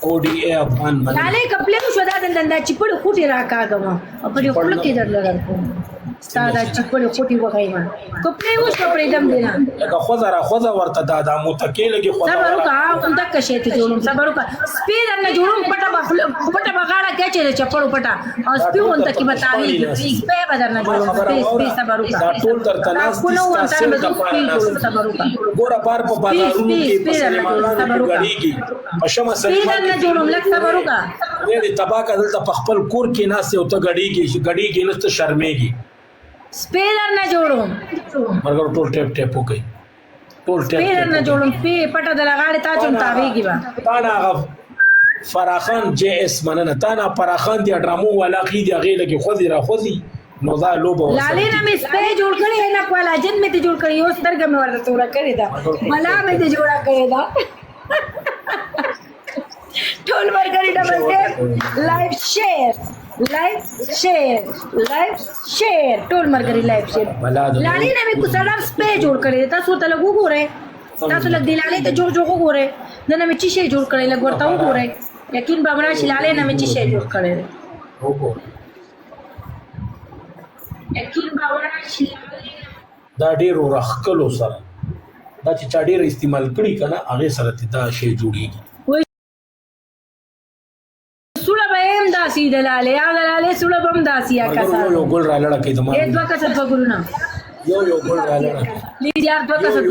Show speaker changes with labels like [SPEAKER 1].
[SPEAKER 1] او ډي ای افغان مننه.
[SPEAKER 2] لاله کپلې شو دا دلته دا چپړ خوټي راکاږم او په دې خوله کې درله درکوم. ستا دا چپړ خوټي وغیم. کپلې وشو پرې دم دی نه.
[SPEAKER 1] لکه خوځه را خوځه ورته دا دا متکې لګي خوځه.
[SPEAKER 2] صبر وکړه، هم دک شی ته جوړوم. صبر وکړه، سپی درنه جوړوم. پټه به پټه به غاړه کې چې چپړو پټه او سپی غونته کې به تاویږي. سپی به درنه جوړوم، سپی سپی. صبر وکړه.
[SPEAKER 1] دا ټول درته ناست دي، ستا سر دپاره ناست دي. ګوره بار په بازارونو کې په سینماګانو کې ګډېږي، په شمع
[SPEAKER 2] سپی
[SPEAKER 1] سینما
[SPEAKER 2] درنه
[SPEAKER 1] کې
[SPEAKER 2] جوړوم، لږ صبر وکړه.
[SPEAKER 1] خدای دې تباه کړه. دلته په خپل کور کې ناست یې او ته ګډېږي چې ګډېږي نه، ته شرمېږي.
[SPEAKER 2] سپی درنه جوړوم.
[SPEAKER 1] ملګرو ټول ټیپ ټیپ وکړئ، ټول ټیپ
[SPEAKER 2] سپی
[SPEAKER 1] ټیپ
[SPEAKER 2] درنه
[SPEAKER 1] وکړئ.
[SPEAKER 2] جوړوم، سپی پټه د لغاړې تا چوم تاویږي به.
[SPEAKER 1] تا نه هغه فراخان جې اس مننه. تا نه فراخان دی ډرامو والا خې دی، هغې لګي خوځي را خوځي، نو دا لوبه ورسره
[SPEAKER 2] لالی نه مې سپی جوړ کړی نه، کولاجن مې ته جوړ کړی. یو سترګه مې ورته توره کړې ده، بلا مې ته جوړه کړې ده. ټول مرګري ډبل ټیپ، لایف شیر، لایف شیر، لایف شیر. ټول مرګري لایف شیر.
[SPEAKER 1] بلا د
[SPEAKER 2] لالی نه مې کوڅړم سپی جوړ کړی. تاسو ته لږ وګورئ، تاسو لږ دی لالی ته جوړ جوړ وګورئ. نن مې چی شی جوړ کړی، لږ ورته وګورئ، یقین به راشي لالی نه مې چی شی جوړ کړی دی.
[SPEAKER 1] وګوره،
[SPEAKER 2] یقین به راشي.
[SPEAKER 1] دا ډېر ورخکلو سره دا چې چا ډېر استعمال کړي که نه، هغې سره ته دا شی جوړېږي.
[SPEAKER 2] وای سوړه به هم داسې د لالی، یا د لالی سوړه به هم داسې یا
[SPEAKER 1] ملګرو
[SPEAKER 2] کسان
[SPEAKER 1] یو یو ګل را لړه کوي زما.
[SPEAKER 2] یې دوه کسه دوه ګلونه
[SPEAKER 1] یو یو ګل را لړه کوي.
[SPEAKER 2] پلیز یار، دوه کسه دوه.